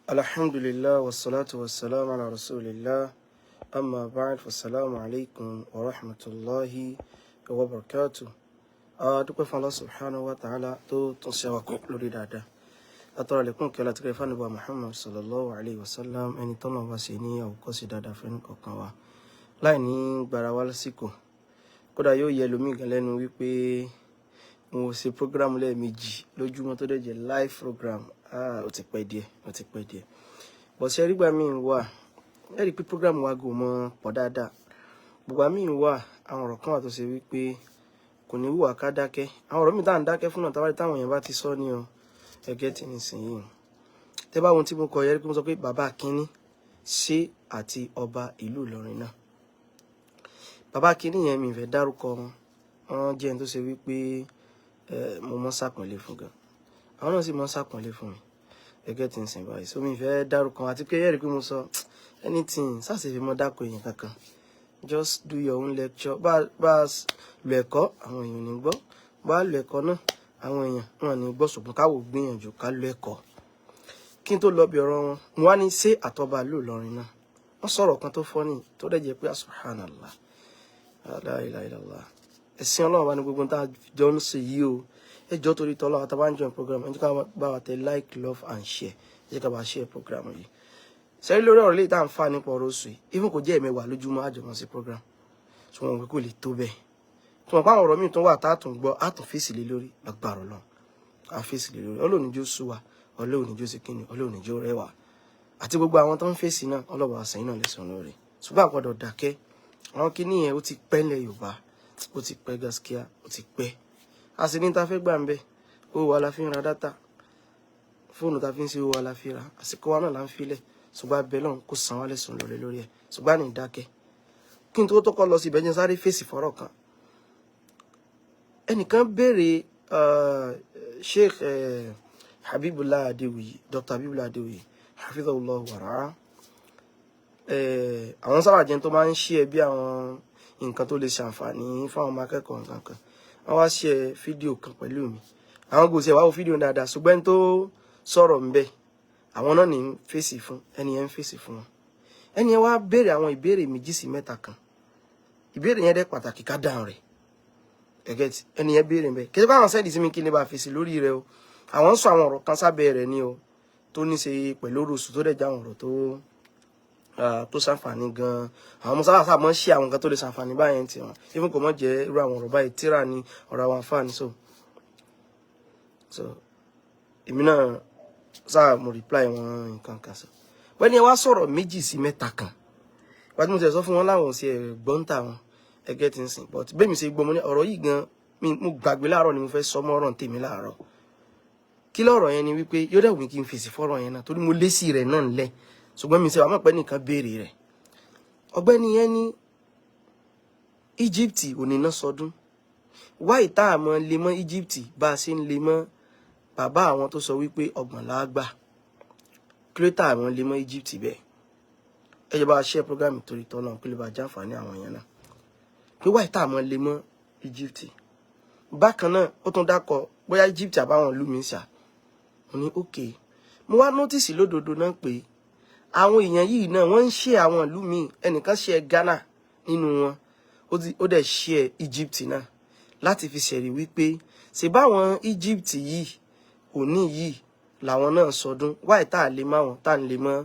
Alhamdulillah wassalatu wassalamu ala rasulillah, amma ba'd, fassalamu alaikum wa rahmatullahi wa barakatuh. A dúpẹ́ fún Allah subhanahu wa ta'ala tó tún ṣe wa kú lórí dáadáa. Atọ́rọ lẹ́kùn kí ọlá tí kẹfà nígbà Muhammad sallallahu alaihi wasallam, ẹni tọ́nà bá ṣe ní àwòkọ́ṣe dáadáa fún kọ̀ọ̀kan wa. Láì ní gbára wa lásìkò, kódà yóò yẹ lómi gan lẹ́nu wípé mo ṣe program lẹ́ẹ̀mejì lójúmọ́ tó dẹ̀ jẹ́ live program. Ah, ó ti pẹ́ díẹ̀, ó ti pẹ́ díẹ̀. Bọ̀ ṣe rí gbà míì wà, ẹ rí i pé program wa gò mọ́ pọ̀ dáadáa. Gbogbo míì wà, àwọn ọ̀rọ̀ kan wà tó ṣe wípé kò ní wùwà ká dákẹ́. Àwọn ọ̀rọ̀ míì tá à ń dákẹ́ fún náà, táwa táwọn èèyàn bá ti sọ ní o, ẹgẹ́ tí nísìnyí. Tẹ́ bá ohun tí mo kọ yẹ kí mo sọ pé bàbá kínní ṣé àti ọba ìlú Ìlọrin náà. Bàbá kínní yẹn, mi fẹ́ dárúkọ wọn. Wọ́n jẹ́ ẹni tó ṣe wípé mo mọ́ sàpọ̀nlé fún gan. Àwọn náà sì mọ́ sàpọ̀nlé fún mi. Ẹgẹ́ tí ń sìn báyìí. So mi fẹ́ dárúkọ àti pé yẹ́rìí pé mo sọ anything sáà fi mọ́ dákọ̀ èèyàn kankan. Just do your own lecture. Bá lo ẹ̀kọ́, àwọn èèyàn ò ní gbọ́. Bá lo ẹ̀kọ́ náà, àwọn èèyàn wọn ò ní gbọ́, ṣùgbọ́n káwọ́ gbìyànjú ká lo ẹ̀kọ́. Kí n tó lọ bí ọ̀rọ̀ wọn, mo wá ní ṣé àtọ́ba ìlú Ìlọrin náà. Wọ́n sọ̀rọ̀ kan tó fọ́nì tó dẹ̀ jẹ́ pé subhanallah, la ilaha illallah. Ẹ̀sìn Ọlọ́run bá ní gbogbo tá a jọ ń ṣe yìí o. Ẹ jọ̀ọ́, torí tọ́lọ́, àtàbá ń join program, ẹ jẹ́ ká bá wa tẹ like, love and share. Ẹ jẹ́ ká bá share program yìí. Sẹ́rí lórí ọ̀rọ̀ léyìí tá à ń fà nípa ọ̀rọ̀ oṣù yìí, even kò jẹ́ ẹ̀mẹ́wàá lójúmọ́ àjọmọ̀ sí program. Ṣùgbọ́n wọn kò lè tó bẹ́ẹ̀. Tí wọ́n pa àwọn ọ̀rọ̀ míì tó wà tá a tún gbọ́, a tún fèsì lé lórí lágbára Ọlọ́run. A fèsì lé lórí. Ọlọ́run ní jó sú wa, Ọlọ́run ní jó sí kíni, Ọlọ́run ní jó rẹwà. Àti gbogbo àwọn tó ń fèsì náà, Ọlọ́run àṣẹyìn náà lẹ́sàn-án lórí. Ṣùgbọ́n àgbọ̀dọ̀ dákẹ́. Àwọn kíní yẹn ó ti pẹ́ ńlẹ̀ Yorùbá, ó ti pẹ́ gaskiya, ó ti pẹ́. A sì ní ta fẹ́ gbà ń bẹ̀. Owó wa la fi ń ra data. Fóònù ta fi ń ṣe, owó wa la fi ra. Àsìkò wa náà là ń filẹ̀. Ṣùgbọ́n abẹ lọ́hùn kó san wá lẹ́san lórí lórí ẹ̀. Ṣùgbọ́n àní dákẹ́. Kí n tó tó kọ́ lọ sí ibẹ̀, jẹ́ sáré fèsì fọ́rọ̀ kan. Ẹnìkan béèrè Sheikh Habibullah Adéwuyì, Dr. Habibullah Adéwuyì hafidhahullah wàrà. Àwọn sábà jẹ́ tó máa ń ṣe bí àwọn nǹkan tó lè ṣàǹfààní fáwọn ọmọ akẹ́kọ̀ọ́ nǹkan kan. Wọ́n wá ṣe fídíò kan pẹ̀lú mi. Àwọn kò ṣe wá wo fídíò dáadáa, ṣùgbọ́n tó sọ̀rọ̀ ń bẹ, àwọn náà ní ń fèsì fún ẹni yẹn, ń fèsì fún wọn. Ẹni yẹn wá béèrè àwọn ìbéèrè méjì sí mẹ́ta kan. Ìbéèrè yẹn dẹ́ pàtàkì ká dáhùn rẹ̀. Ẹgẹ́ tí ẹni yẹn béèrè ń bẹ, kí ẹ bá àwọn send sí mi kí ni bá fèsì lórí rẹ̀ o. Àwọn ń sọ àwọn ọ̀rọ̀ kan sábẹ́ rẹ̀ ni o, tó ní ṣe pẹ̀lú oṣù tó dẹ̀ já àwọn ọ̀rọ̀ tó ṣàǹfààní gan. Àwọn ọmọ sábà sábà máa ń ṣe àwọn nǹkan tó lè ṣàǹfààní báyẹn tí wọn, even kò mọ̀ jẹ́ irú àwọn ọ̀rọ̀ báyìí, tíra ni ọ̀rọ̀ àwọn àǹfààní. So èmi náà sáà mo reply wọn nǹkan kan sọ. Wọ́n ní ẹ wá sọ̀rọ̀ méjì sí mẹ́ta kan wájú, mo ti sọ fún wọn láwọn ò sí ẹ̀ gbọ́ǹtà wọn, ẹgẹ́ ti ń sìn. But bẹ́ẹ̀ mi ṣe gbọ́, mo ní ọ̀rọ̀ yìí gan mo gbàgbé láàárọ̀ ni mo fẹ́ sọ mọ́ ọ̀rọ̀ tèmi láàárọ̀. Kí lọ́rọ̀ yẹn ni wípé yóò dẹ̀ wù mí kí n fèsì fọ́rọ̀ yẹn náà, torí mo lé sí rẹ̀ náà ńlẹ̀, ṣùgbọ́n mi ṣe wà mọ̀ pé nìkan béèrè rẹ̀. Ọ̀gbẹ́ni yẹn ní Egypt òní náà sọdún wáyé tá a mọ̀ lè mọ́ Egypt bá a ṣe ń lè mọ́ bàbá àwọn tó sọ wípé 30 la gbà. Kí ló tá a mọ̀ lè mọ́ Egypt bẹ́ẹ̀? Ẹ jẹ́ bá a share program torí tọ́ náà, kí ló bá jàǹfààní àwọn èèyàn náà pé wáyé tá a mọ̀ lè mọ́ Egypt. Bákan náà, ó tún dákọ̀ bóyá Egypt àbáwọn ìlú mi ṣá. Mo ní okay, mo wá notice lódodo náà pé àwọn èèyàn yìí náà wọ́n ń ṣe àwọn ìlú míì. Ẹnìkan ṣe Ghana nínú wọn, ó dẹ̀ ṣe Egypt náà láti fi ṣẹ̀rí wípé ṣe báwọn Egypt yìí òní yìí làwọn náà sọdún, wáyé tá à lè má wọn tá à ń lè mọ́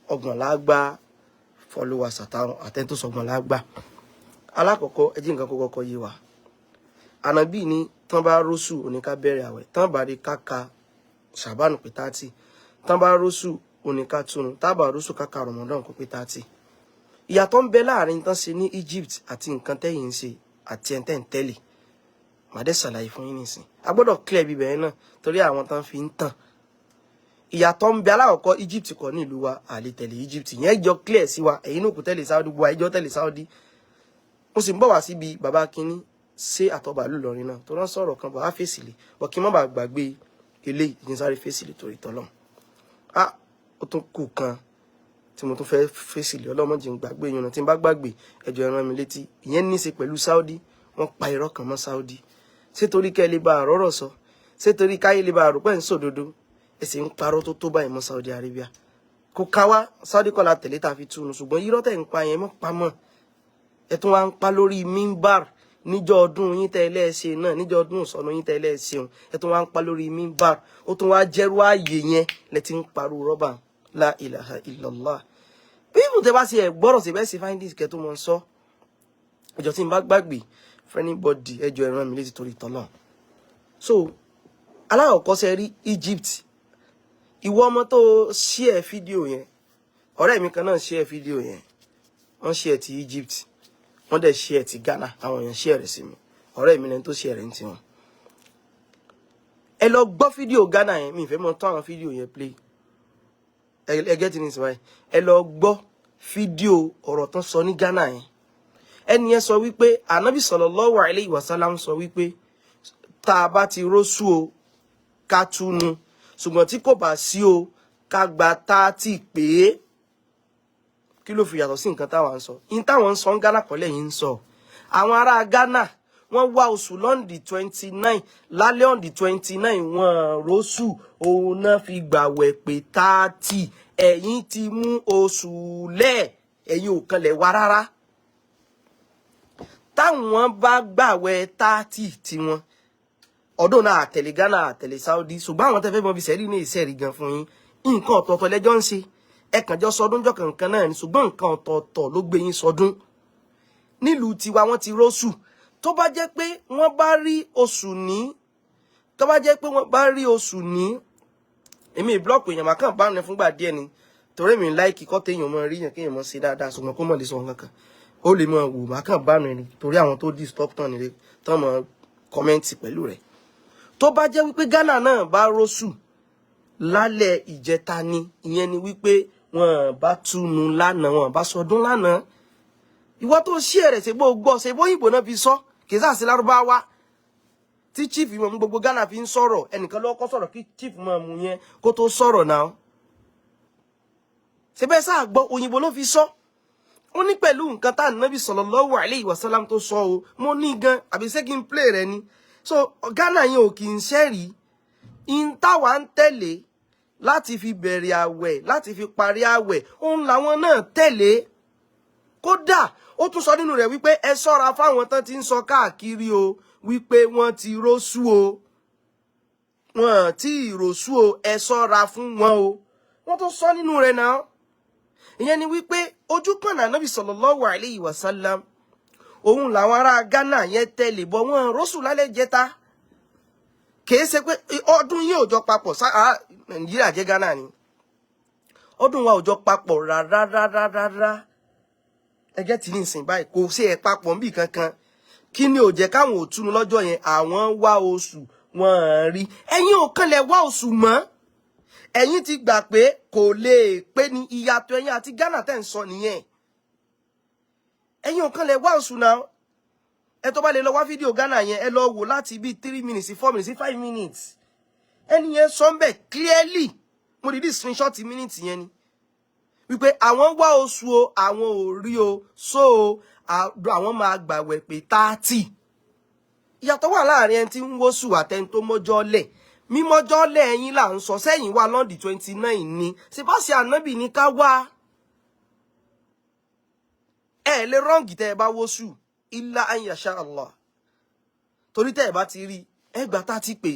30 lágbá followers àtàwọn àtẹ́ntó sọgbọ̀n lágbá. Alákọ̀ọ́kọ́, ẹ jí nǹkan kó kọ́kọ́ yé wa. Ànábì ní tán bá rósù òní ká bẹ̀rẹ̀ àwẹ̀, tán bá rí káka ṣàbánù pé 30, tán bá rósù òní ká túnu, tábà rósù káka Ramadan kó pé 30. Ìyàtọ̀ ń bẹ láàrin tán ṣe ní Egypt àti nǹkan tẹ́yìn ń ṣe àti ẹ̀ńtẹ́ ń tẹ́lẹ̀. Màá dẹ́ ṣàlàyé fún yín nísìn. A gbọ́dọ̀ clear bíbẹ̀ yẹn náà torí àwọn tán fi ń tàn. Ìyàtọ̀ ń bẹ. Alákọ̀ọ́kọ́, Egypt kọ́ ní ìlú wa, àlè tẹ̀lé Egypt yẹn jọ clear sí wa. Ẹ̀yin náà kò tẹ̀lé Saudi, gbogbo àìjọ tẹ̀lé Saudi. Mo sì ń bọ̀ wá síbi bàbá kínní ṣé àtọ́bàlú Ìlọrin náà tó rán sọ̀rọ̀ kan bọ̀ á fèsì lè bọ̀, kí n má bàa gbàgbé eléyìí kí n sáré fèsì lè torí tọ́lọ́. Ah, ó tún kù kan tí mo tún fẹ́ fèsì lé, ọlọ́mọdé ń gbàgbé yẹn náà. Tí n bá gbàgbé, ẹjọ́ ẹ rán mi létí. Ìyẹn ní í ṣe pẹ̀lú Saudi. Wọ́n pa irọ́ kan mọ́ Saudi. Ṣé torí kẹ́ ẹ lè bá àrọ́rọ̀ sọ? Ṣé torí káyé lè bá àrò pẹ́ ń sòdodo? Ẹ sì ń parọ́ tó tó báyìí mọ́ Saudi Arabia. Kò ká wá Saudi kọ́ la tẹ̀lé tá a fi túnu, ṣùgbọ́n irọ́ tẹ̀ ń pa yẹn mọ́ pamọ́. Ẹ tún wá ń pa lórí mímbàr níjọ́ ọdún yín tẹ́ ẹlẹ́ẹ̀ṣẹ̀ náà, níjọ́ ọdún ìsọnù yín tẹ́ ẹlẹ́ẹ̀ṣẹ̀ òun, ẹ tún wá ń pa lórí mímbàr. Ó tún wá jẹ́rú ààyè yẹn lẹ ti ń parú rọ́bà. La ilaha illallah. Bí ibùdó bá ṣe ẹ̀ gbọ́rọ̀ sí bẹ́ẹ̀ sí findings kẹ́ tó mọ̀ ń sọ. Ẹjọ́ tí n bá gbàgbé for anybody, ẹjọ́ ẹ rán mi létí torí tọ́lọ̀. So alákọ̀ọ́kọ́, ṣe rí Egypt, ìwọ ọmọ tó share fídíò yẹn, ọ̀rẹ́ mi kan náà share fídíò yẹn, wọ́n share ti Egypt, wọ́n dẹ̀ share ti Ghana. Àwọn èèyàn share rẹ̀ sí mi. Ọ̀rẹ́ mi lẹni tó share rẹ̀ ń tiwọn. Ẹ lọ gbọ́ fídíò Ghana yẹn. Mi ì fẹ́ mọ tó àwọn fídíò yẹn play. Ẹ get ní ìsìn báyìí. Ẹ lọ gbọ́ fídíò ọ̀rọ̀ tán sọ ní Ghana yẹn. Ẹni yẹn sọ wípé Ànábì sallallahu alaihi wasallam sọ wípé tá a bá ti rósù o, ká túnu, ṣùgbọ́n tí kò bá sí o, ká gba 30 pé. Kí ló fi yàtọ̀ sí nǹkan táwọn ń sọ? In táwọn ń sọ ń Ghana kọ́lẹ̀ yìí ń sọ. Àwọn ará Ghana, wọ́n wá oṣù l' on the 29, lálẹ́ on the 29, wọ́n róṣù, òun náà fi gbàwẹ̀ pé 30. Ẹ̀yin ti mú oṣù lẹ̀, ẹ̀yin ò kanlẹ̀ wá rárá. Táwọn bá gbàwẹ̀ 30 tiwọn ọdún náà, àtẹ̀lé Ghana, àtẹ̀lé Saudi, ṣùgbọ́n àwọn tẹ́fẹ́ mọ́ fi sẹ́rí ní ìsẹ́rí gan fún yín. Nǹkan ọ̀tọ̀ọ̀tọ̀ lẹ́jọ́ ń ṣe. Ẹ kàn jọ sọdún jọ kankan náà ni, ṣùgbọ́n nǹkan ọ̀tọ̀ọ̀tọ̀ ló gbé yín sọdún. Nílùú tiwa, wọ́n ti róṣù. Tó bá jẹ́ pé wọ́n bá rí oṣù ní, tó bá jẹ́ pé wọ́n bá rí oṣù ní, èmi block èèyàn, màá kàn bá ní fúngbà díẹ̀ ni, torí mi like kọ́ téèyàn mọ́ rí yàn kéèyàn mọ́ ṣe dáadáa, ṣùgbọ́n kó mọ̀ lè sọ nǹkan kan, ó lè mọ̀ wò. Màá kàn bá mi ni, torí àwọn tó disturb tán nílé tán mọ́ comment pẹ̀lú rẹ̀. Tó bá jẹ́ wípé Ghana náà bá róṣù lálẹ́ ìjẹta ni, ìyẹn ni wípé wọn bá túnu lánàá, wọn bá sọdún lánàá. Ìwọ tó ṣí ẹ̀rẹ̀, ṣe bó gbọ́, ṣe bóyìnbó náà fi sọ, kì í sáà sí lárúbáwá tí chief mọ̀ gbogbo Ghana fi ń sọ̀rọ̀. Ẹnìkan ló kọ́ sọ̀rọ̀ kí chief mọ̀ mú yẹn kó tó sọ̀rọ̀ náà. Ṣe bẹ́ẹ̀ sáà gbọ́, òyìnbó ló fi sọ. Ó ní pẹ̀lú nǹkan tá Ànábì sallallahu alaihi wasallam tó sọ o. Mo ní gan, àbí ṣé kí n play rẹ ni? So Ghana yẹn ò kì í ṣẹ́rí in táwa ń tẹ̀lé láti fi bẹ̀rẹ̀ àwẹ̀, láti fi parí àwẹ̀, òun làwọn náà tẹ̀lé. Kódà ó tún sọ nínú rẹ̀ wípé ẹ ṣọ́ra fáwọn tán ti ń sọ káàkiri o wípé wọ́n ti róṣù o, wọ́n tí ìròṣù o, ẹ ṣọ́ra fún wọn o. Wọ́n tún sọ nínú rẹ̀ náà. Ìyẹn ni wípé ojú kan Ànábì sallallahu alayhi wa sallam, òun làwọn ará Ghana yẹn tẹ̀lé bọ́. Wọ́n róṣù lálẹ́ jẹta. Kìí ṣe pé ọdún yìí ò jọ papọ̀. Nàìjíríà jẹ́ Ghana ni, ọdún wa ò jọ papọ̀ rárá rárá rárá. Ẹgẹ́ tí ní ìsìn báyìí, kò sí ẹ̀ papọ̀ níbì kankan. Kí ni ò jẹ́ káwọn ò túnu lọ́jọ́ yẹn? Àwọn wá oṣù, wọ́n rí. Ẹ̀yin ò kanlẹ̀ wá oṣù mọ́, ẹ̀yin ti gbà pé kò lè pé ní. Ìyàtọ̀ ẹ̀yin àti Ghana tẹ̀ ń sọ nìyẹn. Ẹ̀yin ò kanlẹ̀ wá oṣù náà. Ẹ tó bá lè lọ wá fídíò Ghana yẹn, ẹ lọ wò láti bíi 3 minutes sí 4 minutes sí 5 minutes. Ẹni yẹn sọ ń bẹ̀ clearly. Mo dìídì screenshot minutes yẹn ni wípé àwọn wá oṣù o, àwọn ò rí o, so àwọn máa gbàwẹ̀ pé 30. Ìyàtọ̀ wà láàrin ẹni tí ń wóṣù àtẹni tó mọ́jọ́ lẹ̀. Mímọ́jọ́ lẹ̀ ẹ̀yin là ń sọ sẹ́yìn wá l' on the 29 ni sípàṣẹ Ànábì ní ká wá. Ẹ lè wrong tẹ́ ẹ bá wóṣù, illa an yasha Allah, torí tẹ́ ẹ bá ti rí, ẹ gbà 30 pé,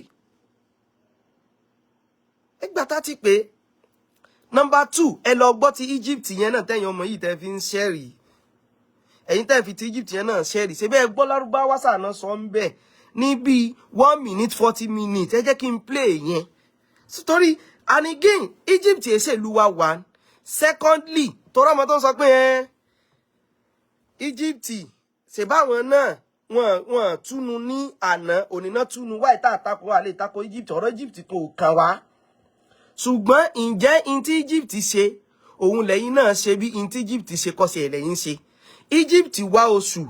ẹ gbà 30 pé. Number two, ẹ lọ gbọ́ ti Egypt yẹn náà tẹ́yìn ọmọ yìí tẹ́ fi ń ṣẹ́rì. Ẹ̀yin tẹ́ fi ti Egypt yẹn náà ṣẹ́rì, ṣe bẹ́ẹ̀ gbọ́ lárúbáwá sànà sọ ń bẹ̀ ní bíi 1 minute 40 minutes. Ẹ jẹ́ kí n play yẹn torí, and again, Egypt ẹ̀ ṣèlú wa one. Secondly, torí ọmọ tó ń sọ pé ẹ Egypt ṣèbáwọn náà wọ́n túnu ní àná, òní náà túnu wáyé tá àtakò àlè tako Egypt. Ọ̀rọ̀ Egypt kò kàn wá, ṣùgbọ́n ǹjẹ́ in tí Egypt ṣe òun lẹ́yìn náà ṣe? Bí in tí Egypt ṣe kọ́ sí ẹ̀lẹ́yìn ṣe. Egypt wá oṣù,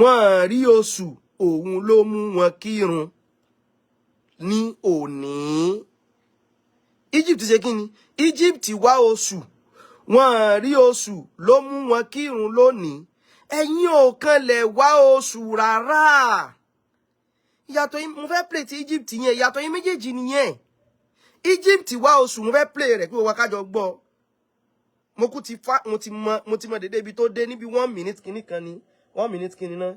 wọ́n rí oṣù, òun ló mú wọn kírun ní òní. Egypt ṣe kí ni? Egypt wá oṣù, wọ́n rí oṣù, ló mú wọn kírun lónìí. Ẹ̀yin ò kanlẹ̀ wá oṣù rárá. Ìyàtọ̀ yín, mo fẹ́ play ti Egypt yẹn. Ìyàtọ̀ yín méjèèjì nìyẹn. Egypt wá oṣù. Mo fẹ́ play rẹ̀ pé wọ́n kájọ gbọ́. Mo kú ti fa, mo ti mọ dédé ibi tó dé níbi 1 minute kìíní kan ní 1 minute kìíní náà.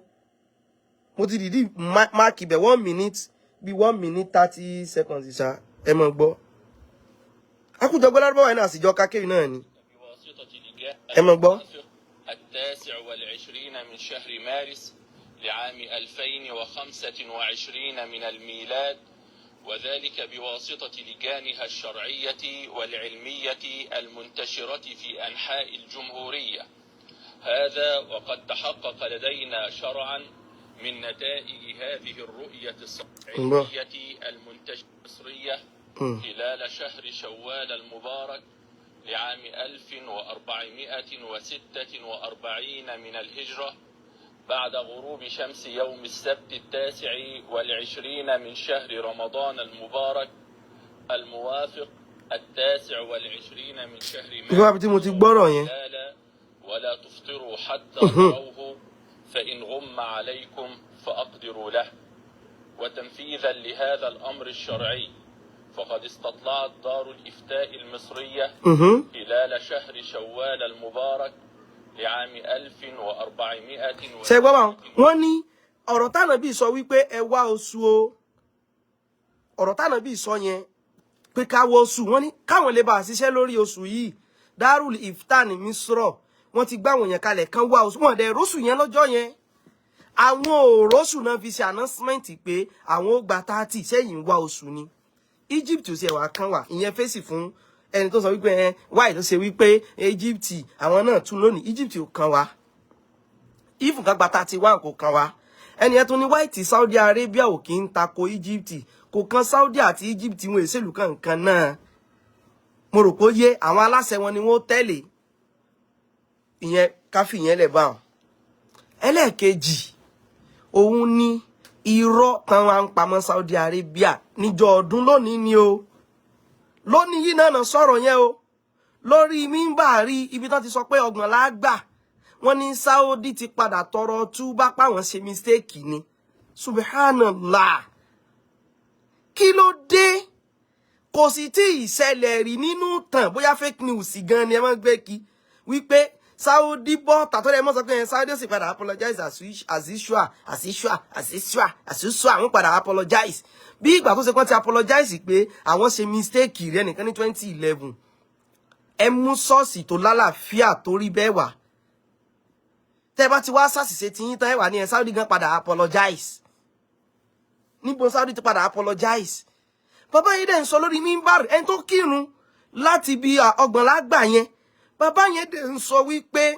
Mo ti dìídì mark ibẹ̀ 1 minute, bí 1 minute 30 seconds ṣá. Ẹ mọ̀ gbọ́, akújọgbọ́ lárúbáwá yẹn náà, àsìjọ kákéwì náà ni. بواسطة لجان Ẹ mọ̀ gbọ́. 29 من شهر مارس لعام 2025 من الميلاد، وذلك بواسطة لجانها الشرعية والعلمية المنتشرة في أنحاء الجمهورية. هذا وقد تحقق لدينا شرعا من نتائج هذه الرؤية العلمية المنتشرة المصرية خلال شهر شوال المبارك لعام 1446 من الهجرة، بعد غروب شمس يوم السبت 29 من شهر رمضان المبارك الموافق 29 من شهر Ìwà tí mo ti gbọ́rọ̀ yẹn. مارس: ولا تفطروا حتى تروه، فإن غم عليكم فأقدروا له. وتنفيذا لهذا الأمر الشرعي، فقد استطلعت دار الإفتاء المصرية خلال شهر شوال المبارك لعام 1400 Ṣe gbọ́ báwọn? Wọ́n ní ọ̀rọ̀ tánàbí sọ wípé ẹ wá oṣù o, ọ̀rọ̀ tánàbí sọ yẹn pé ká wọ oṣù, wọ́n ní káwọn lè bá a ṣiṣẹ́ lórí oṣù yìí. Darul Ifta ní Misro, wọ́n ti gbá àwọn èèyàn kalẹ̀ kan wá oṣù. Wọ́n dẹ̀ róṣù yẹn lọ́jọ́ yẹn. Àwọn òróṣù náà fi ṣe announcement pé àwọn ó gba 30. Sẹ́yìn wá oṣù ni Egypt ò ṣe wà kán wà. Ìyẹn fèsì fún ẹni tó sọ wípé ẹ wáyé tó ṣe wípé Egypt àwọn náà tún lónìí. Egypt ò kàn wá. If kan gba 31, kò kàn wá. Ẹni ẹ tún ní white Saudi Arabia ò kí ń tako Egypt. Kò kan Saudi àti Egypt, wọn èsèlú kankan náà. Mo rò pé ó yé. Àwọn aláṣẹ wọn ni wọ́n tẹ̀lé. Ìyẹn káfí ìyẹn lẹ̀ bá wọn. Ẹlẹ́ẹ̀kejì, òun ni irọ́ tán wá ń pamọ́ Saudi Arabia níjọ́ ọdún lónìí ni o. Lónìí yìí náà sọ̀rọ̀ yẹn o lórí mímbàrí, ibi tán ti sọ pé 30 la gbà. Wọ́n ní Saudi ti padà tọrọ túbá páwọn ṣe mistake ni. Subhanallah, kí ló dé? Kò sì tí ì ṣẹlẹ̀ rí nínú tàn. Bóyá fake news gan ni ẹ máa ń gbé kí wípé Saudi bọ́ tàtọ́ ẹ mọ́ sọ pé ẹ Saudi ó sì padà apologize as usual, as usual, as usual, as usual. Àwọn padà apologize bí ìgbà tó ṣe kán ti apologize pé àwọn ṣe mistake rẹ nìkan ní 2011. Ẹ mú ṣọ́ọ̀ṣì tó lálàáfíà tó rí bẹ́ẹ̀ wá. Tẹ́ bá ti wá ṣàṣìṣe tí yín tán, ẹ wà ní ẹ Saudi gan padà apologize. Níbo Saudi ti padà apologize? Bàbá yìí dẹ̀ ń sọ lórí mímbàr, ẹni tó kírun láti bí 30 lágbà yẹn, bàbá yẹn dẹ̀ ń sọ wípé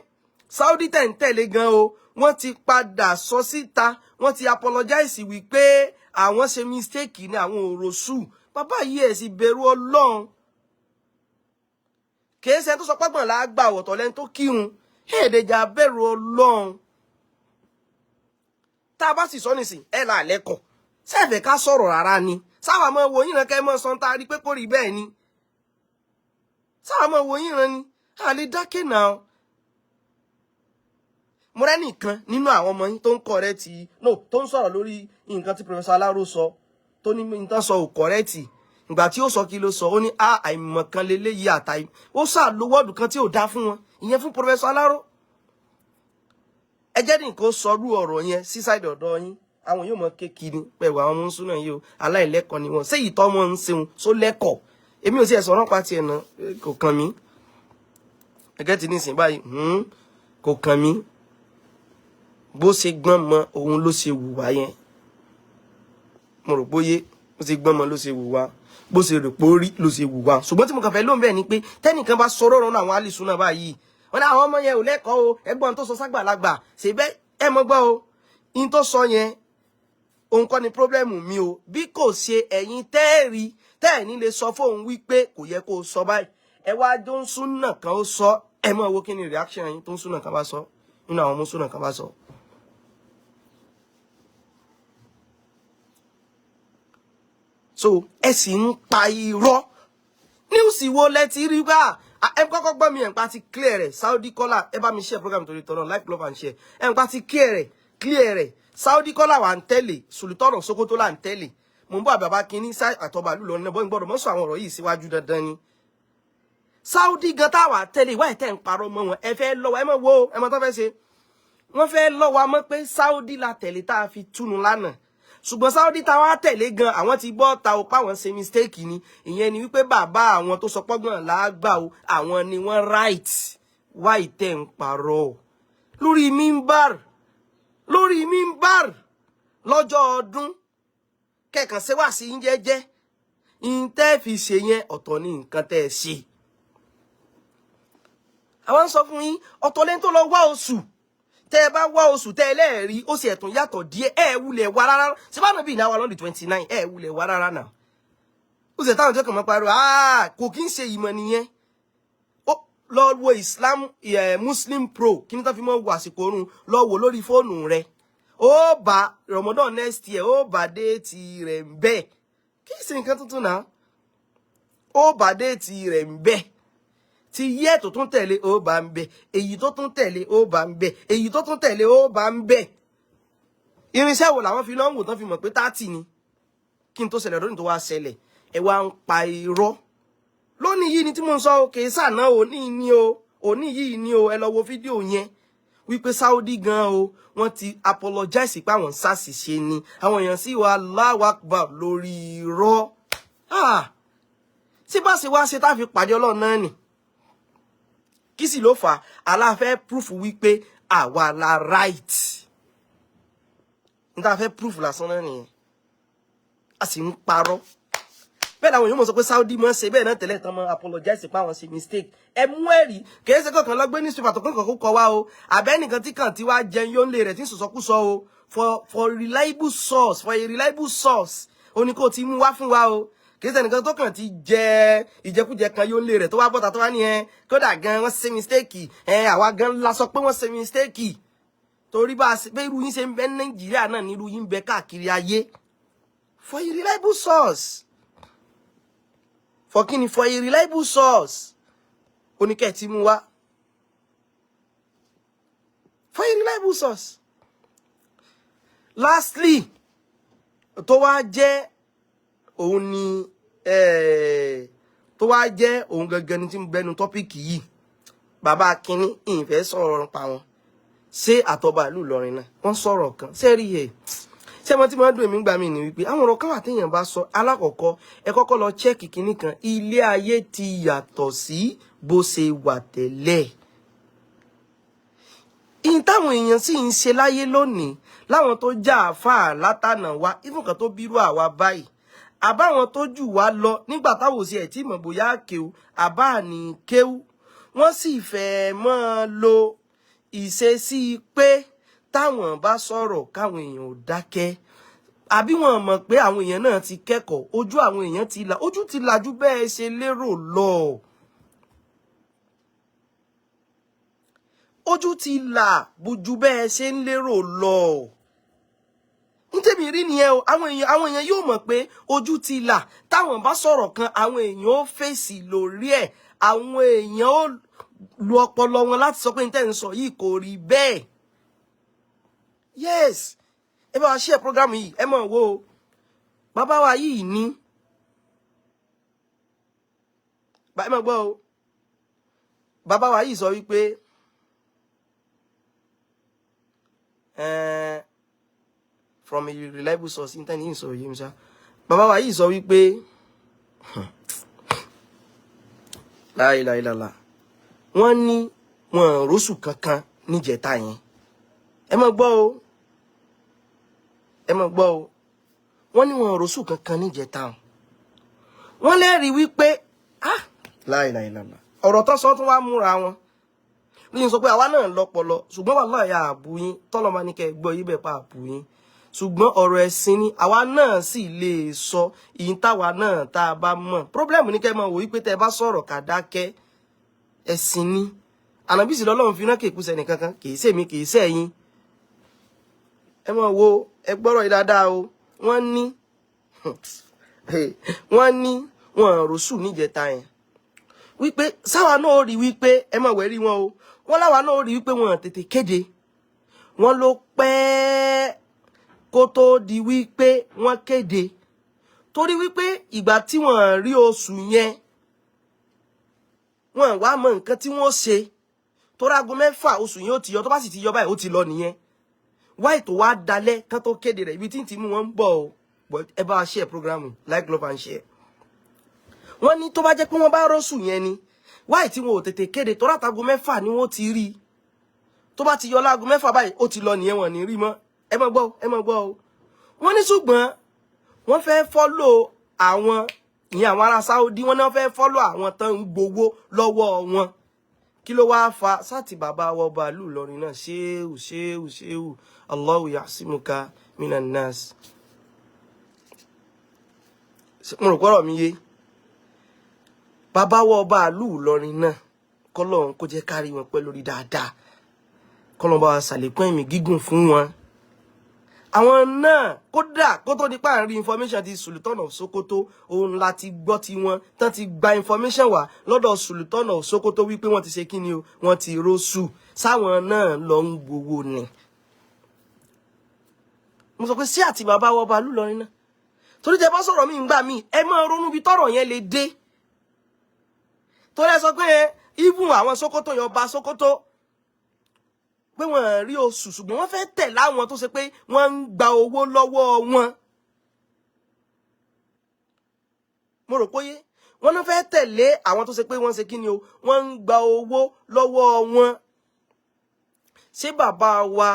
Saudi tẹ̀ ń tẹ̀lé gan o, wọ́n ti padà sọ síta, wọ́n ti apologize wípé àwọn ṣe mistake ní àwọn òròṣù. Bàbá yìí, ẹ̀ sì bẹ̀rù Ọlọ́run. Kìí ṣe tó sọ pọ́gbọ̀n lágbà ọ̀tọ̀ lẹ́ni tó kírun. Èdèjà bẹ̀rù Ọlọ́run. Tá a bá sì sọ nísìn, ẹ là lẹ́kọ̀ọ́ sẹ́ẹ̀fẹ̀ ká sọ̀rọ̀ rárá ni. Sáwà mọ́ wo yín ràn kẹ́ mọ́ sọ́n tá a rí pé kò rí bẹ́ẹ̀ ni. Sáwà mọ́ wo yín ràn ni a lè dákẹ́ náà. Mo rẹ́ nìkan nínú àwọn ọmọ yín tó ń correct, no, tó ń sọ̀rọ̀ lórí nǹkan tí Professor Alaro sọ, tó ní nǹkan sọ ò correct. Ìgbà tí ó sọ, kí ló sọ? Ó ní a àìmọ̀kan leléyìí àtàì ó sà lo word kan tí ò dá fún wọn, ìyẹn fún Professor Alaro. Ẹ jẹ́ nìkan sọrú ọ̀rọ̀ yẹn sí side ọ̀dọ̀ yín, àwọn yóò mọ kékiri pẹ̀lú àwọn ọmọ nsúná yìí o, aláìlẹ́kọ̀ọ́ ni wọ́n. Ṣé ìtọ́ wọn ń ṣeun só lẹ́kọ̀ọ́? Èmi ò sí ẹ̀ sọ̀rọ̀ pa tiẹ̀ náà, kò kàn mí. Ẹgẹ́ ti nísìnyí báyìí, kò kàn mí. Bó ṣe gbọ́n mọ òun ló ṣe wùwá yẹn. Mo rò bóyé bó ṣe gbọ́n mọ ló ṣe wùwá, bó ṣe rò pé ó rí ló ṣe wùwá. Ṣùgbọ́n tí mo kàn fẹ́ lóun bẹ́ẹ̀ ni pé tẹ́nìkan bá sọ̀rọ̀ ọ̀rọ̀ àwọn alìsùn náà báyìí, wọ́n ní àwọn ọmọ yẹn ò lẹ́kọ̀ọ́ o. Ẹgbọ́n tó sọ ságbàlagbà ṣe bẹ́ẹ̀. Ẹ mọ́ gbọ́ o, in tó sọ yẹn, òun kọ́ ni problem mi o. Bí kò ṣe ẹ̀yin tẹ́ẹ̀rí tẹ́ẹ̀ ní lè sọ fóun wípé kò yẹ kó sọ báyìí, ẹ wá tó ń súnà kan ó sọ. Ẹ mọ̀ wo kí ni reaction yín tó ń súnà kan bá sọ, nínú àwọn ọmọ súnà kan bá sọ. So ẹ sì ń pa irọ́. News wo lẹ ti rí gbà? Ẹ kọ́kọ́ gbọ́ mi. Ẹ̀ ń pa ti clear rẹ̀. Saudi kọ́là, ẹ bá mi share program torí tọ́lọ́. Like, love and share. Ẹ̀ ń pa ti clear rẹ̀, clear rẹ̀. Saudi kọ́là wà ń tẹ̀lé, Sultan Sokoto là ń tẹ̀lé. Mò ń bọ̀, bàbá kínní àtọ́ba ìlú Ìlọrin náà bọ́ ń gbọ́dọ̀ mọ́ sọ àwọn ọ̀rọ̀ yìí síwájú, dandan ni. Saudi gan táwa tẹ́lẹ̀ ìwà ìtẹ́ ń parọ́ mọ́ wọn, ẹ fẹ́ lọ́wọ́, ẹ mọ̀ wo, ẹ mọ̀ tó fẹ́ ṣe. Wọ́n fẹ́ lọ́wọ́ mọ́ pé Saudi la tẹ̀lé tá a fi túnu lánàá, ṣùgbọ́n Saudi táwa tẹ̀lé gan, àwọn ti bọ́ ta o páwọn ṣe mistake ni. Ìyẹn ni wípé bàbá àwọn tó sọ pọ́gbọ̀n làágbà o, àwọn ni wọ́n right. Wá ìtẹ́ ń parọ́ lórí mímbàr, lórí mímbàr lọ́jọ́ ọdún kẹ̀kàn ṣe wá sí jẹ́jẹ́. Ìtẹ́ fi ṣe yẹn, ọ̀tọ̀ ní nǹkan tẹ́ ẹ ṣe. Àwọn ń sọ fún yín, ọ̀tọ̀ lẹ́ni tó lọ wá oṣù. Tẹ́ ẹ bá wá oṣù tẹ́ ẹ lẹ́ẹ̀rí, ó sì ẹ̀tún yàtọ̀ díẹ̀. Ẹ wulẹ̀ wá rárá síbánu bíi ìnáwó lọ́dún 29, ẹ wulẹ̀ wá rárá náà. Ó sì táwọn tó kàn mọ́ pariwo kò kí ń ṣe ìmọ̀ nìyẹn. Lọ wo Islam Muslim Pro, kí ní tó fi mọ́ wo àsìkò oorun, lọ wò lórí fóònù rẹ. Ó bá Ramadan next year, ó bá date rẹ̀ ń bẹ́ẹ̀. Kí ṣe nǹkan tuntun náà, ó bá date rẹ̀ ń bẹ́ẹ̀. Ti yẹ́ tó tún tẹ̀lé, ó bá ń bẹ. Èyí tó tún tẹ̀lé, ó bá ń bẹ. Èyí tó tún tẹ̀lé, ó bá ń bẹ. Irinṣẹ́ wo làwọn fi lọ́wọ́ tán fi mọ̀ pé 30 ni? Kí n tó ṣẹlẹ̀ lónìí tó wá ṣẹlẹ̀, ẹ wá ń pa irọ́ lónìí yìí ni tí mo ń sọ. Kì í sàná, òní ni o, òní yìí ni o. Ẹ lọ wo fídíò yẹn wípé Saudi gan o, wọ́n ti apologize pé àwọn ń ṣàṣìṣe ni. Àwọn èèyàn sì wà Allahu Akbar lórí irọ́. Tí bá ṣe wá ṣe tá a fi pàdé Ọlọ́run náà nì, kí sì ló fà á? Aláfẹ́ proof wípé àwa la right. Ní tá a fẹ́ proof lásán náà nìyẹn, a sì ń parọ́ bẹ́ẹ̀ làwọn èèyàn mọ̀ sọ pé Saudi mọ̀ ṣe bẹ́ẹ̀ náà tẹ́lẹ̀ tán mọ́ apologize pé àwọn ṣe mistake. Ẹ mú ẹ̀rí, kìí ṣe kankan lọ gbé newspaper tó kankan kó kọ wá o, àbẹ́nìkan tí kàn tí wá jẹun yóò ń lè rẹ̀ tí ń sọ̀sọ́kúsọ o. For reliable source, for a reliable source, ó ní kó ti mú wá fún wa o. Kìí ṣe nìkan tó kàn ti jẹ ìjẹkújẹ kan yóò ń lè rẹ̀ tó wá bọ́ta tó wá ní ẹ kódà gan wọ́n ṣe mistake. Ẹ àwa gan la sọ pé wọ́n ṣe mistake, torí bá a irú yín ṣe ń bẹ ní Nàìjíríà náà ní irú yín ń bẹ káàkiri ayé. For a reliable source, for kíni? For a reliable source, oníkẹ́ tí mú wá for a reliable source. Lastly, tó wá jẹ́ òun ni, tó wá jẹ́ òun gangan ni tí ń bẹnu topic yìí, bàbá kínní, ìfẹ́ sọ̀rọ̀ pa wọn. Ṣé àtọ́ba ìlú Ìlọrin náà wọ́n sọ̀rọ̀ kan ṣé rí ẹ̀? Ṣé mo ti máa ń dùn èmi gbà mí ni wípé àwọn ọ̀rọ̀ kan wà téèyàn bá sọ, alákọ̀ọ́kọ́ ẹ kọ́kọ́ lọ check kinní kan. Ilé ayé ti yàtọ̀ sí bó ṣe wà tẹ́lẹ̀. Ìyìn táwọn èèyàn sì ń ṣe láyé lónìí, láwọn tó já àáfàá látànà wá ìfúnkan tó bírú àwa báyìí, àbáwọn tó jù wá lọ nígbà táwọn ò sí ẹ̀ tí mọ̀ bóyá kéwú àbá ní kéwú, wọ́n sì fẹ́ máa lo ìṣesí pé táwọn bá sọ̀rọ̀ káwọn èèyàn ò dákẹ́, àbí wọn mọ̀ pé àwọn èèyàn náà ti kẹ́kọ̀ọ́, ojú àwọn èèyàn ti là, ojú ti làjú bẹ́ẹ̀ ṣe lérò lọ. Ojú ti là bójú bẹ́ẹ̀ ṣe ń lérò lọ. Nítèmi rí nìyẹn o. Àwọn èèyàn yóò mọ̀ pé ojú ti là. Táwọn bá sọ̀rọ̀ kan, àwọn èèyàn ó fèsì lórí ẹ̀, àwọn èèyàn ó lu ọpọlọ wọn láti sọ pé ní tẹ́ ń sọ yìí kò rí bẹ́ẹ̀. Yes, ẹ bá wa share program yìí. Ẹ mọ̀ wo bàbá wa yìí ní ẹ mọ̀ gbọ́ o. Bàbá wa yìí sọ wípé from a reliable source, internet yìí sọ yìí musa. Bàbá wa yìí sọ wípé láìláìlàlà, wọ́n ní wọn róṣù kankan níjẹta yẹn. Ẹ mọ̀ gbọ́ o, ẹ mọ̀ gbọ́ o. Wọ́n ní wọn róṣù kankan níjẹta o. Wọ́n lẹ́rìí wípé ah láìláìlàlà, ọ̀rọ̀ tán sọ tún wá múra wọn ní sọ pé àwa náà lọ́pọlọ, ṣùgbọ́n wà láàyè àbú yín tọ́lọ́ máa ní kẹ́ gbọ́ yí bẹ́ẹ̀ pa àbú yín, ṣùgbọ́n ọ̀rọ̀ ẹ̀sìn ni àwa náà sì lè sọ ìyín táwa náà tá a bá mọ̀. Problem ní kẹ́ mọ̀ wò wípé tẹ́ ẹ bá sọ̀rọ̀ ká dákẹ́. Ẹ̀sìn ni ànábì sì lọ́lọ́run fi rán, kì í kú sẹ́ni kankan, kì í sèmi, kì í sẹ́yìn. Ẹ mọ̀ wo, ẹ gbọ́rọ̀ yìí dáadáa o. Wọ́n ní wọ́n rọ́ṣù níjẹta yẹn, wípé sáwa náà rí wípé ẹ mọ̀ wẹ́rí wọn o. Wọ́n láwa náà rí wípé wọ́n tètè kéde, wọ́n ló pẹ́ kó tó di wípé wọ́n kéde. Torí wípé ìgbà tí wọ́n rí oṣù yẹn, wọ́n wá mọ nǹkan tí wọ́n ṣe. Torí aago 6 oṣù yẹn ó ti yọ. Tó bá sì ti yọ báyìí, ó ti lọ nìyẹn. Wáì tó wá dalẹ̀ kán tó kéde rẹ̀, ibi tí ń ti mú wọn ń bọ̀ o. But ẹ bá wa share program, like, love and share. Wọ́n ní tó bá jẹ́ pé wọ́n bá rọ́ṣù yẹn ni, wáì tí wọn ò tètè kéde? Tó látago 6 ni wọ́n ti rí. Tó bá ti yọ láago 6 báyìí, ó ti lọ nìyẹn, wọ́n ní rí mọ́. Ẹ má gbọ́, ẹ má gbọ́ o. Wọ́n ní ṣùgbọ́n wọ́n fẹ́ follow àwọn ìyẹn, àwọn ará Saudi. Wọ́n náà fẹ́ follow àwọn tán ń gbowó lọ́wọ́ wọn. Kí ló wáá fa sáàtì bàbá wa ọba ìlú Ìlọrin náà? Ṣéwù, ṣéwù, ṣéwù, Allahu ya'simuka minan nas. Mo rò pọ́rọ̀ mi yé. Bàbá wa ọba ìlú Ìlọrin náà, kọ́lọ́run kó jẹ́ kárí wọn pẹ́ lórí dáadáa, kọ́lọ́run bá wa ṣàlékún ẹ̀mí gígùn fún wọn. Àwọn náà, kódà kó tó di pa àárín information ti Sultan of Sokoto, òun láti gbọ́ tí wọ́n tán ti gba information wá lọ́dọ̀ Sultan of Sokoto wípé wọ́n ti ṣe kí ni o, wọ́n ti róṣù. Sáwọn náà lọ ń gbowó ni. Mo sọ pé sí àti bàbá wa ọba ìlú Ìlọrin náà, torí tẹ bá sọ̀rọ̀ mi ń gbà mí, ẹ máa ronú bí tọ́rọ̀ yẹn lè dé. Torí ẹ sọ pé even àwọn Sokoto yẹn, ọba Sokoto, pé wọ́n rí oṣù, ṣùgbọ́n wọ́n fẹ́ tẹ̀ láwọn tó ṣe pé wọ́n ń gba owó lọ́wọ́ wọn. Mo rò póyé. Wọ́n náà fẹ́ tẹ̀lé àwọn tó ṣe pé wọ́n ṣe kí ni o, wọ́n ń gba owó lọ́wọ́ wọn. Ṣé bàbá wa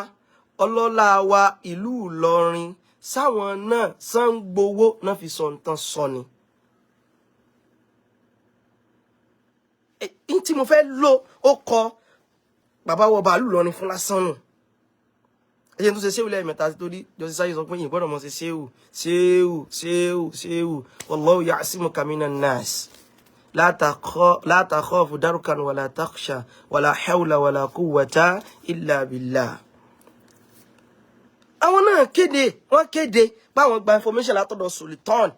ọlọ́lá wa ìlú Ìlọrin, sáwọn náà sàn ń gbowó náà fi sọ nǹkan sọ ni? N tí mo fẹ́ lò ó kọ bàbá wọ bàálù lọ ni fún lásán nù. Ẹjẹ tó ṣe ṣéwù lẹ́ẹ̀mẹ́ta, torí jọ́sí sáyé sọ pé yìí gbọ́dọ̀ mọ̀ ṣe ṣéwù, ṣéwù, ṣéwù, ṣéwù. Wallahu ya'simuka minan nas, la takhafu darukan wala takhsha wala hawla wala quwwata illa billah. Àwọn náà kéde, wọ́n kéde báwọn gba information látọ̀dọ̀ Sultan.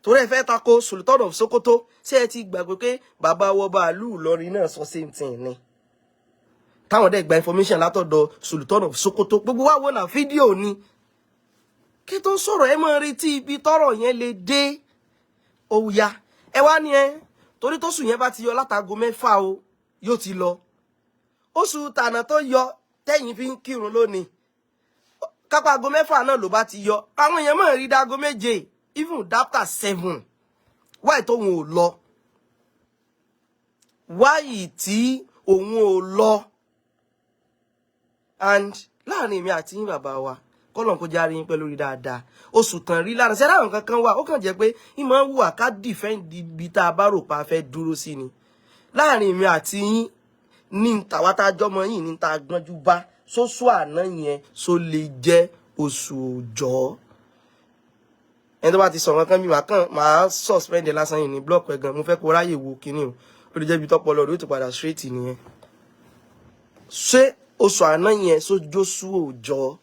Torí ẹ fẹ́ tako Sultan of Sokoto, ṣé ẹ ti gbàgbé pé bàbá wọ bàálù Ìlọrin náà sọ same thing ni, táwọn dẹ̀ gba information látọ̀dọ̀ Sultan of Sokoto? Gbogbo wa wo náà, fídíò ni. Kí tó sọ̀rọ̀, ẹ máa retí ibi tọ́rọ̀ yẹn lè dé. Òwúya ẹ wá ní ẹ torí tó sùn yẹn bá ti yọ látago 6 o, yóò ti lọ. Oṣù tànà tó yọ tẹ́yìn fi ń kírun lónìí, kápá aago 6 náà ló bá ti yọ, àwọn èèyàn máa rí dáago 7, even after 7. Wáyé tóun ò lọ? Wáyé tí òun ò lọ? And láàrin èmi àti yín, bàbá wa, kọ́lọ̀ kó járe yín pẹ́ lórí dáadáa. Oṣù tán rí lára ṣẹ́ láwọn kankan wà, ó kàn jẹ́ pé ìmọ̀ ń wùwà ká defend ibi tá a bá rò pa fẹ́ dúró sí ni. Láàrin èmi àti yín ní tàwa tá a jọmọ yìí ní tá a gbọ́njú bá sóṣù àná yẹn, só lè jẹ́ oṣù òòjọ́. Ẹni tó bá ti sọ nǹkan kan bí màá kàn máa suspend ẹ lásán yìí ní block ẹ gan. Mo fẹ́ kó ráyè wo kinní o. Ó lè jẹ́ ibi tọ́pọ̀ lọ́rọ̀ yóò ti padà straight nìyẹn. Ṣé oṣù àná yẹn sójóṣù òòjọ́?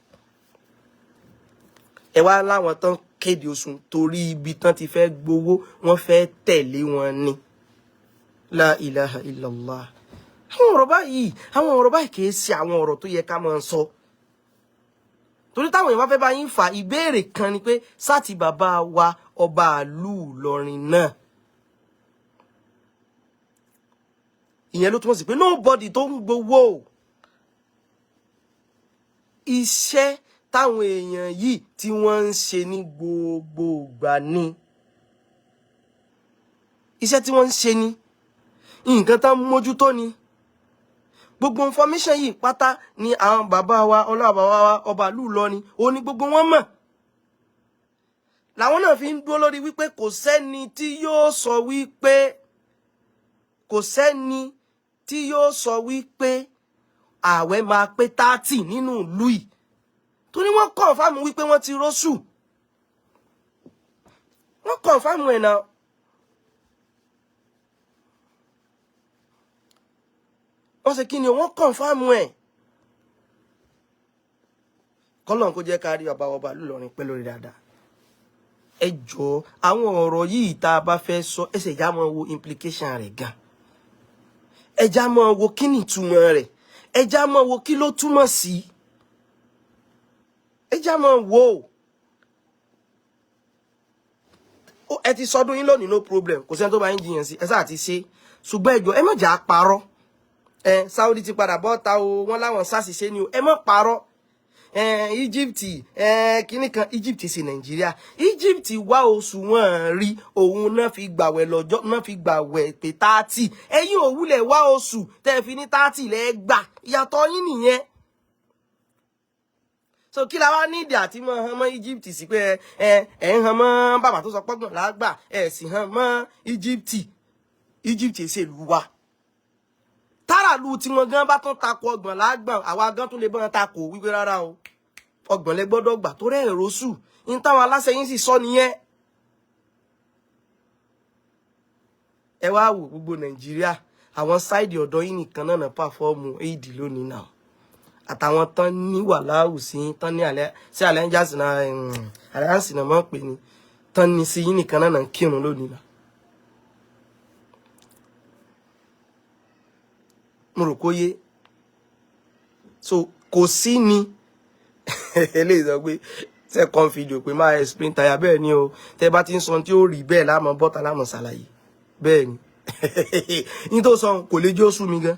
Ẹ wá láwọn tán kéde oṣù torí ibi tán ti fẹ́ gbowó, wọ́n fẹ́ tẹ̀lé wọn ni. La ilaha illallah. Àwọn ọ̀rọ̀ báyìí, àwọn ọ̀rọ̀ báyìí kìí ṣe àwọn ọ̀rọ̀ tó yẹ ká máa sọ, torí táwọn èèyàn bá fẹ́ bá yín fà ìbéèrè kan ni pé sáti bàbá wa ọba ìlú Ìlọrin náà, ìyẹn ló túmọ̀ sí pé nobody tó ń gbowó. Iṣẹ́ táwọn èèyàn yìí tí wọ́n ń ṣe ní gbogbo ìgbà ni iṣẹ́ tí wọ́n ń ṣe ni nǹkan tán mójútó ni. Gbogbo information yìí pátá ni àwọn bàbá wa ọlọ́wà, bàbá wa ọba ìlú Ìlọrin, ó ní gbogbo wọn mọ̀. Làwọn náà fi ń dúró lórí wípé kò sẹ́ni tí yóò sọ wípé, kò sẹ́ni tí yóò sọ wípé ààwẹ̀ máa pé 30 nínú ìlú yìí, torí wọ́n confirm wípé wọ́n ti róṣù. Wọ́n confirm ẹ̀ náà. Wọ́n ṣe kí ni? Wọ́n confirm ẹ̀. Kọ́lọ́n kó jẹ́ ká rí ọba ọba ìlú Ìlọrin pẹ́ lórí dáadáa. Ẹ jọ̀ọ́, àwọn ọ̀rọ̀ yìí tá a bá fẹ́ sọ, ẹsẹ̀ ìjà máa wo implication rẹ̀ gan. Ẹja máa wo kí ni ìtumọ̀ rẹ̀. Ẹja máa wo kí ló túmọ̀ sí. Ẹja máa wo. Ẹ ti sọdún yín lónìí, no problem, kò sẹ́ni tó bá yín jiyàn sí. Ẹ sáà ti ṣe, ṣùgbọ́n ẹ jọ̀ọ́, ẹ má jà á parọ́. Ẹ Saudi ti padà bọ́ ta o, wọ́n láwọn ṣàṣìṣe ni o. Ẹ má parọ́. Ẹ Egypt, ẹ kíní kan, Egypt sí Nàìjíríà. Egypt wá oṣù, wọn rí òun náà fi gbàwẹ̀ lọ́jọ́ náà fi gbàwẹ̀ pé 30. Ẹ̀yin òwúlẹ̀ wá oṣù tẹ́ fi ní 30 lẹ́gbà. Ìyàtọ̀ yín nìyẹn. So kí la wá nídìí àti mọ hàn mọ́ Egypt sí pé ẹ ẹ ń hàn mọ́ bàbá tó sọ pọ́gbọ̀n lágbà, ẹ sì hàn mọ́ Egypt? Egypt ṣèlú wa táràlú tí wọn gan bá tún takò 30 lágbọ̀n, àwa gan tún lè bọ́n takò wípé rárá o, 30 lẹ gbọ́dọ̀ gbà tó rẹ̀ èrò sù ní táwọn aláṣẹ yín sì sọ nìyẹn. Ẹ wá wò gbogbo Nàìjíríà, àwọn side ọ̀dọ́ yìí nìkan náà náà pàfọ́ọ̀mù éèdì lónìí náà, àtàwọn tán ní wàláhù sí tán ní alẹ́ sí alliance náà, alliance náà máa ń pè ní tán ní sí yín nìkan náà náà kírun lónìí náà. Mo rò kó yé. So kò sí ni eléyìí sọ pé second video pé máa explain tàyà. Bẹ́ẹ̀ ni o, tẹ́ bá ti ń sọ tí ó rí bẹ́ẹ̀ láàmú bọ́ta láàmú ṣàlàyé. Bẹ́ẹ̀ ni ní tó sọ kò lè jó sú mi gan.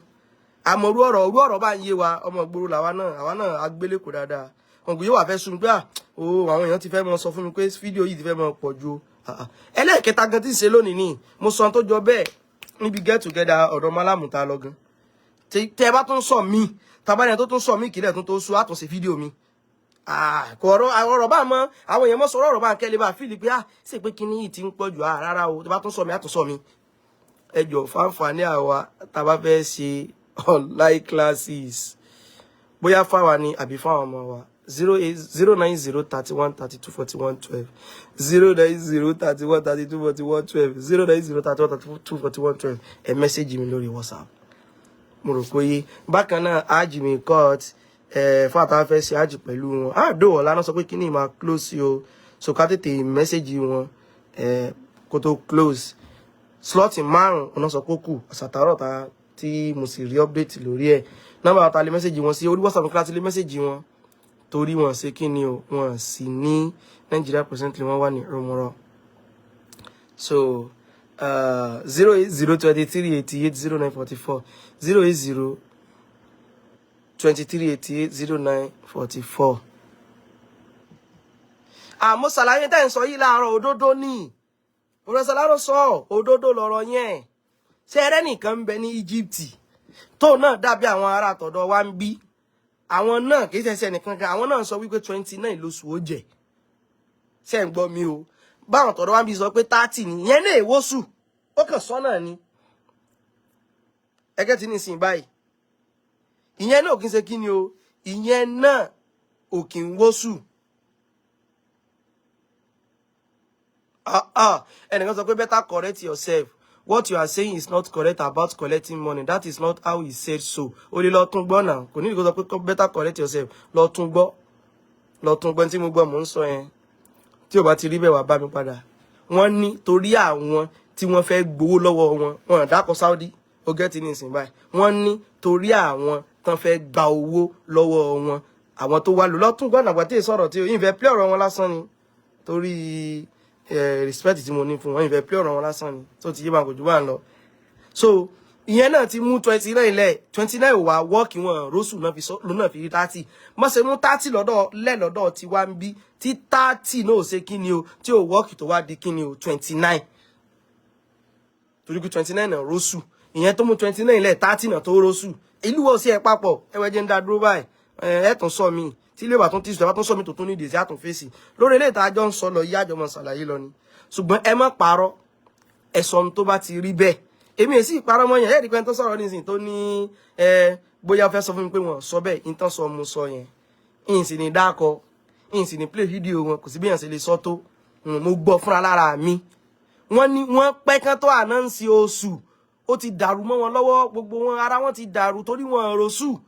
Àmọ́ orú ọ̀rọ̀, orú ọ̀rọ̀ bá ń yé wa. Ọmọ ìgboro làwa náà, àwa náà agbélé kò dáadáa. Ọ̀gbìn yóò wà fẹ́ sú mi pé à o, àwọn èèyàn ti fẹ́ mọ sọ fún mi pé fídíò yìí ti fẹ́ mọ pọ̀ ju. Ẹlẹ́ẹ̀kẹta gan tí ń ṣe lónìí ni mo sọ tó jọ bẹ́ẹ̀ níbi get together ọ̀dọ̀ málàmù ta lọ gan. Tẹ bá tún sọ mí tabalẹ̀ tó tún sọ mí kílẹ̀ tó sú àtúnṣe fídíò mi. Kò ọ̀rọ̀ ọ̀rọ̀ bá mọ́ àwọn èèyàn mọ́ sọ̀rọ̀ ọ̀rọ̀ bá ń kẹ́lẹ́ bá fíìlì pé ṣe pé kíní yìí ti ń pọ̀ jù. Rárá o, tẹ bá tún sọ mí, àtúnṣọ mi. Ẹ jọ̀ọ́, fáǹfààní àwa tá bá fẹ́ ṣe online classes, bóyá fáwa ni àbí fáwọn ọmọ wa, 080 090 31 32 41 12, 090 31 32 41 12, 090 31 32 41 12. Ẹ message mi lórí WhatsApp. Mo rò pé yé. Bákan náà, ájì mi court ẹ fún àtàwọn fẹ́ ṣe ájì pẹ̀lú wọn, àdó ọ̀la náà sọ pé kíní máa close o, so ká tètè message wọn ẹ kó tó close. Slot 5 ọ̀nà sọ pé ó kù àṣàtàrọ̀ ta tí mo sì rí update lórí ẹ̀. Nọ́mbà ta lè message wọn sí orí WhatsApp kíláàsì lè message wọn, torí wọn ṣe kí ni o, wọn sì ní Nigeria presently, wọn wà ní Umrah. So 080 23 88 09 44, 080 23 88 09 44. Àmọ́ ṣàlàyé tẹ́ ń sọ yìí láàárọ̀, òdodo ní Professor Alaro sọ, òdodo lọ̀rọ̀ yẹn. Ṣé ẹrẹ́ nìkan ń bẹ ní Egypt tó náà dàbí àwọn ará àtọ̀dọ̀ wa ń bí, àwọn náà kì í ṣẹ̀ṣẹ̀ nìkan kan, àwọn náà sọ wípé 29 lóṣù ó jẹ́. Ṣé ń gbọ́ mi o? Báwọn tọ̀dọ̀ wa ń bí sọ pé 30 ni, ìyẹn náà èwo sù ó kàn sọ náà ni ẹgẹ́ tí ní sìn báyìí. Ìyẹn náà kì í ṣe kí ni o, ìyẹn náà ò kì í wóṣù. Ẹnìkan sọ pé better correct yourself, what you are saying is not correct about collecting money, that is not how he said so. O lè lọ tún gbọ́ náà, kò ní ìdíkó sọ pé better correct yourself. Lọ tún gbọ́, lọ tún gbọ́ tí mo gbọ́ mò ń sọ yẹn. Tí ò bá ti rí bẹ́ẹ̀, wá bá mi padà. Wọ́n ní torí àwọn tí wọ́n fẹ́ gbowó lọ́wọ́ wọn, wọn dákọ̀ Saudi ó gẹ́tì ní ìsìn báyìí. Wọ́n ní torí àwọn tán fẹ́ gba owó lọ́wọ́ wọn, àwọn tó wà lò lọ́tún gbọ́n àgbà tí ì sọ̀rọ̀ tí ìfẹ́ pé ọ̀rọ̀ wọn lásán ni, torí respect tí mo ní fún wọn, ìfẹ́ pé ọ̀rọ̀ wọn lásán ni tó ti yé bá kò jù bá ń lọ. So ìyẹn náà ti mú 29 lẹ̀, 29 wà wọ́ọ̀kì wọn rósù náà fi lónà fi rí 30. Mọ́ ṣe mú 30 lọ́dọ̀ lẹ́lọ́dọ̀ tí wá ń bí tí 30 náà ò ṣe kí ni o, tí ò wọ́ọ̀kì tó wá di kí ni o, 29, torí pé 29 náà rósù. Ìyẹn tó mú 29 lẹ̀, 30 náà tó rósù. Ìlú wo sí ẹ papọ̀? Ẹ wẹ́ jẹ́ ń dá dúró báyìí. Ẹ tún sọ mi tí ilé ìwà tún tí ìṣẹ̀wá tún sọ mi tó tún ní ìdèsí àtún fèsì lórí ilé ìta àjọ ń sọ lọ yí, àjọ mọ̀ ṣàlàyé lọ ni. Ṣùgbọ́n ẹ má parọ́, ẹ sọ ohun tó bá ti rí bẹ́ẹ̀. Èmi èsì ìparọ́ mọ́ yẹn. Ẹ̀rí pé tó sọ̀rọ̀ nísìnyí tó ní ẹ bóyá fẹ́ sọ fún mi pé wọ́n sọ bẹ́ẹ̀, ìtàn sọ mo sọ yẹn, ìyìn sì ní dákọ, ìyìn sì ní play video wọn, kò sí bí èèyàn ṣe lè sọ tó. Mo gbọ́ fúnra lára mi. Wọ́n ní wọ́n pẹ́ kán tó ànáǹsì oṣù, ó ti dàrú mọ́ wọn lọ́wọ́, gbogbo wọn ara wọn ti dàrú torí wọn rosù,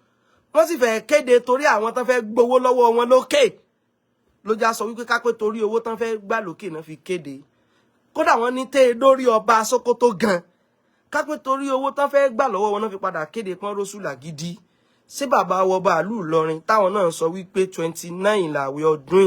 wọ́n sì fẹ́ kéde torí àwọn tán fẹ́ gbowó lọ́wọ́ wọn lókè. Ló já sọ wípé kápẹ́ torí owó tán fẹ́ gbà lókè náà fi kéde. Kódà wọ́n ní tẹ́ lórí ọba Sókótó gan, kápẹ́ torí owó tán fẹ́ gbà lọ́wọ́ wọn náà fi padà kéde pọ́n rosù làgídí. Ṣé bàbá wọ bàálù Ìlọrin táwọn náà sọ wípé 29 làwẹ̀ ọdún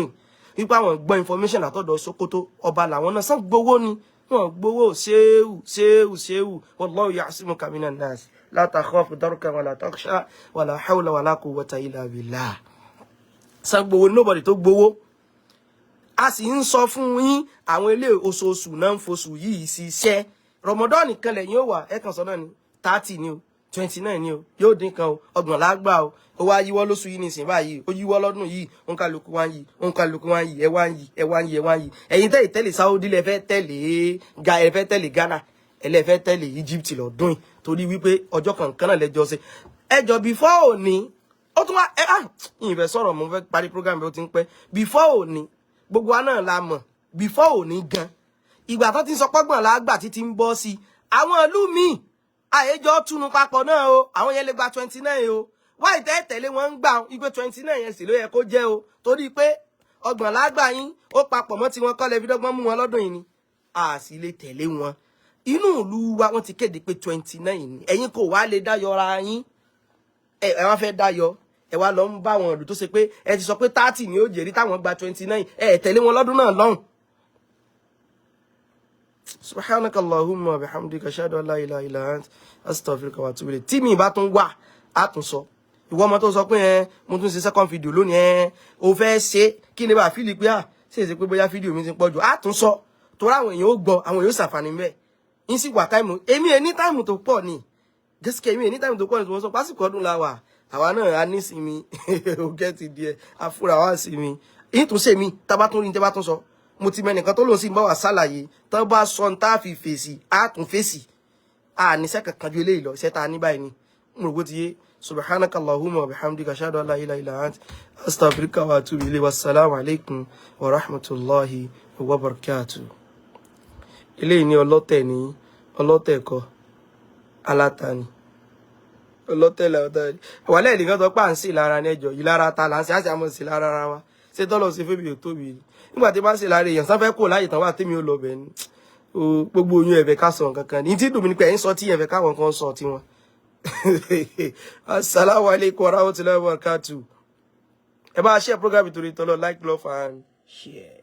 yìí, Wípé àwọn gbọ́ information látọ̀dọ̀ Sokoto, ọba làwọn náà sàn gbowó ni wọ́n gbowó. Ṣéwù, ṣéwù, ṣéwù. Wallahu ya'simuka minan nas, la takhafu darkan wala takhsha, wala hawla wala quwwata illa billah. Sàn gbowó? Nobody tó gbowó. A sì ń sọ fún yín, àwọn ilé oṣooṣù náà ń foṣù yìí ṣiṣẹ́. Ramadan nìkan lẹ́yìn ó wà. Ẹ kàn sọ náà ni 30 ni o, 29 ni o, yóò dín kan o, 30 lágbà o. Ó wá yíwọ́ lóṣù yìí nìsín báyìí, ó yíwọ́ lọ́dún yìí. Òǹkàlùkù wá ń yí, òǹkàlùkù wá ń yí, ẹ wá ń yí, ẹ wá ń yí, ẹ wá ń yí. Ẹ̀yin tẹ́ ìtẹ́lẹ̀ Saudi, lẹ fẹ́ tẹ̀lé ga, ẹ fẹ́ tẹ̀lé Ghana, ẹ lẹ fẹ́ tẹ̀lé Egypt lọ́dún yìí, torí wípé ọjọ́ kankan náà lẹ́jọ́ ṣe ẹjọ́ before òní. Ó tún wá ẹ ah, ìfẹ́ sọ̀rọ̀, mo fẹ́ parí program bí ó ti ń pẹ́. Before òní, gbogbo wa náà la mọ̀, before òní gan, ìgbà tó ti ń sọ pọ́gbọ̀n lágbà títí ń bọ́ sí àwọn ìlú míì, àyèjọ túnú papọ̀ náà o. Àwọn yẹn lè gba 29 o. Wáyé tẹ́ tẹ̀lé wọn ń gbà wípé 29 yẹn sì ló yẹ kó jẹ́ o, torí pé 30 lágbà yín ó papọ̀ mọ́ tí wọ́n kọ́ lẹ́fi dọ́gbọ́n mú wọn lọ́dún yìí ni. A sì lè tẹ̀lé wọn. Inú ìlú wa, wọ́n ti kéde pé 29 ni. Ẹ̀yin kò wá lè dáyọra yín. Ẹ wá fẹ́ dáyọ, ẹ wá lọ ń bá àwọn ìlú tó ṣe pé ẹ ti sọ pé 30 ni ó jẹ́rí, táwọn gba 29. Ẹ tẹ̀lé wọn lọ́dún náà lọ́hùn. Subhanaka Allahumma wa bihamdika, ashhadu an la ilaha illa ant, astaghfiruka wa atubu ilayk. Tí mi bá tún wà, á tún sọ. Ìwọ ọmọ tó sọ pé ẹ mo tún ṣe second video lónìí, ẹ o fẹ́ ṣe kí ni? Bá feel pé à ṣe é ṣe pé bóyá fídíò mi ti pọ̀ jù, á tún sọ, torí àwọn èèyàn ó gbọ́, àwọn èèyàn ó ṣàǹfààní mẹ́ ń sì wà. Time èmi ẹ ní time tó pọ̀ ni, jẹ́sìkẹ́ èmi ẹ ní time tó pọ̀ ni. Tí wọ́n sọ pásìkò ọdún la wà, àwa náà a ní sinmi, ó gẹ́tì díẹ̀ àfúrà wá sinmi. Èyí tún ṣe mí tábà tún rí ní tẹ́ bá tún sọ. Mo ti mẹ́nìkan tó lòun sì ń bá wa ṣàlàyé. Tán bá sọ ní tá a fi fèsì, á tún fèsì. A níṣẹ́ kankan ju eléyìí lọ. Iṣẹ́ tá a ní báyìí ni mo rò bó ti yé. Subhanaka Allahumma wa bihamdika, ashhadu an la ilaha illa ant, astaghfiruka wa atubu ilayk. Wassalamu alaikum wa rahmatullahi wa barakatuh. Eléyìí ní ọlọ́tẹ̀, ní ọlọ́tẹ̀ kọ́, aláta ni ọlọ́tẹ̀ làwọn ni wàhálà ẹnìkan tó pa ń sí lára ní ẹjọ́ ìlara ta là ń ṣe àṣà mọ̀ sí lára ara wa. Ṣé tọ́lọ̀ ṣe fẹ́mi ò tóbi ni? Nígbà tí bá ń ṣe lára èèyàn sáfẹ́ kò láyè tán wà, tèmi ò lọ bẹ̀ ni. Gbogbo oyún ẹ̀fẹ̀ ká sọ nǹkan kan ní tí dùn mí ni pé ẹ̀yin sọ tí ẹ̀fẹ̀ káwọn kan sọ tiwọn. Assalamu alaikum warahmatullahi wabarakatuh. Ẹ bá share program ìtòrí tọ́lọ̀. Like, love and share.